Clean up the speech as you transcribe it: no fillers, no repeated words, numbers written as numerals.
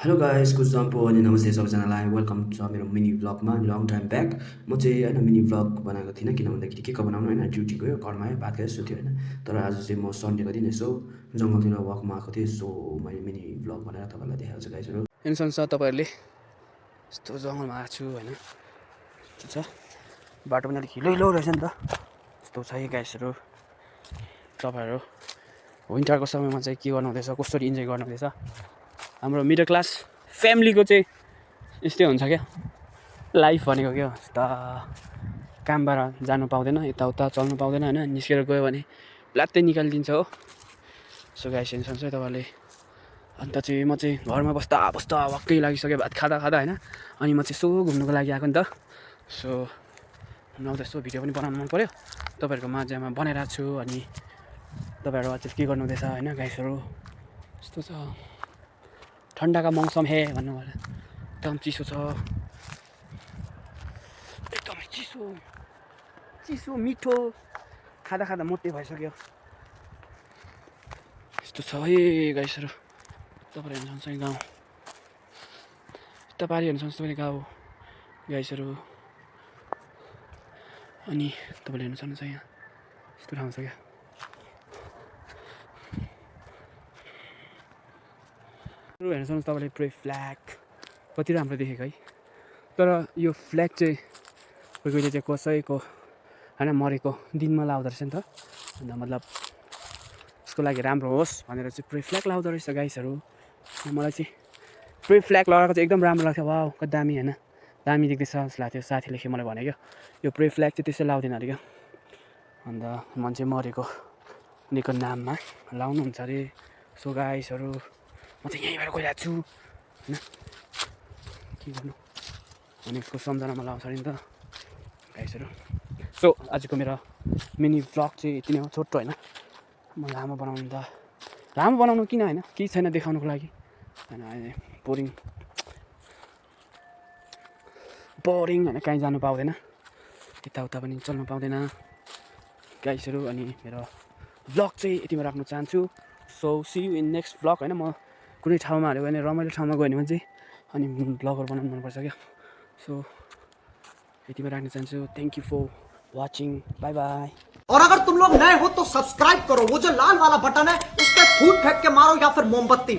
Hello guys, good जम्पो अनि नमस्ते सबैजनालाई। वेलकम छ मेरो मिनी भ्लगमा। लङ टाइम ब्याक म चाहिँ होइन मिनी भ्लग बनाएको थिइनँ, किन भन्दाखेरि के को बनाउनु होइन, ड्युटी गयो, घरमा आयो, भात खायो, सुत्यो होइन। तर आज चाहिँ म सन्डेको दिन यसो जङ्गलतिर वकमा आएको थिएँ, सो मैले मिनी भ्लग बनाएर तपाईँलाई देखाएको छु गाइसहरू। हेर्नु सक्छ तपाईँहरूले, यस्तो जङ्गलमा आएको छु होइन। के छ बाटो पनि अलिक हिलो हिलो रहेछ नि त, यस्तो छ है गाइसहरू। तपाईँहरू विन्टरको समयमा चाहिँ के गर्नुहुँदैछ, कसरी इन्जोय गर्नुहुँदैछ। हाम्रो मिडल क्लास फ्यामिलीको चाहिँ यस्तै हुन्छ क्या लाइफ भनेको, क्या यता कामबाट जानु पाउँदैन, यताउता चल्नु पाउँदैन होइन। निस्केर गयो भने प्लात्तै निकालिदिन्छ हो। सो गाइस हेर्नु सक्छ तपाईँहरूले। अन्त चाहिँ म चाहिँ घरमा बस्दा बस्दा वाक्कै लागिसक्यो, भात खाँदा खाँदा होइन। अनि म चाहिँ यसो घुम्नुको लागि आएको नि त। सो मलाई यसो भिडियो पनि बनाउनु मन पऱ्यो, तपाईँहरूको माझमा बनाइरहेको छु। अनि तपाईँहरू अझै के गर्नुहुँदैछ होइन गाइसहरू। यस्तो छ, ठन्डाका मौसम हे भन्नुभयो, एकदम चिसो छ, एकदमै चिसो चिसो मिठो, खाँदा खाँदा मोटे भइसक्यो। यस्तो छ है गाइसहरू। तपाईँहरू हेर्नु सक्छ गाउँ, यता पारि हेर्नु सक्छ तपाईँले गाउँ गाइसहरू। अनि तपाईँले हेर्नु सक्नुहुन्छ यहाँ यस्तो ठाउँ छ क्या। हेर्नु सक्नुहुन्छ तपाईँले प्रे फ्ल्याग कति राम्रो देखेको है। तर यो फ्ल्याग चाहिँ कोही कोहीले चाहिँ कसैको होइन मरेको दिनमा लाउँदो रहेछ नि त। अन्त मतलब उसको लागि राम्रो होस् भनेर चाहिँ प्रे फ्ल्याग लाउँदो रहेछ गाइसहरू। मलाई चाहिँ प्रे फ्ल्याग लगाएको चाहिँ एकदम राम्रो लाग्थ्यो। वाउ कति दामी होइन, दामी देख्दैछ जस्तो लाग्थ्यो। साथीले मलाई भन्यो क्या, यो प्रे फ्ल्याग चाहिँ त्यसै लाउँदैन अरे क्या। अन्त मान्छे मरेको उनीको नाममा लाउनुहुन्छ अरे। सो गाइसहरू म चाहिँ यहीँबाट गइरहेको छु होइन, के गर्नु भनेको सम्झनामा लाउँछ अरे नि त गाइसहरू। सो आजको मेरो मिनी भ्लग चाहिँ यति नै हो, छोटो होइन। म लामो बनाउनु त लामो बनाउनु किन होइन, केही छैन देखाउनुको लागि होइन। बोरिङ बोरिङ होइन, कहीँ जानु पाउँदैन, यताउता पनि चल्नु पाउँदैन गाइसहरू। अनि मेरो भ्लग चाहिँ यतिमा राख्न चाहन्छु। So see you in next vlog होइन। म कुनै ठाउँमा हाल्यो भने, रमाइलो ठाउँमा गयो भने चाहिँ अनि भ्लगहरू बनाउनु मनपर्छ क्या। सो यतिमा राख्न चाहन्छु। Thank you for watching, bye bye. और अगर तुम लोग नए हो तो सब्सक्राइब करो, वो जो लाल वाला बटन है उस पर फूट फेंक के मारो या फिर मोमबत्ती।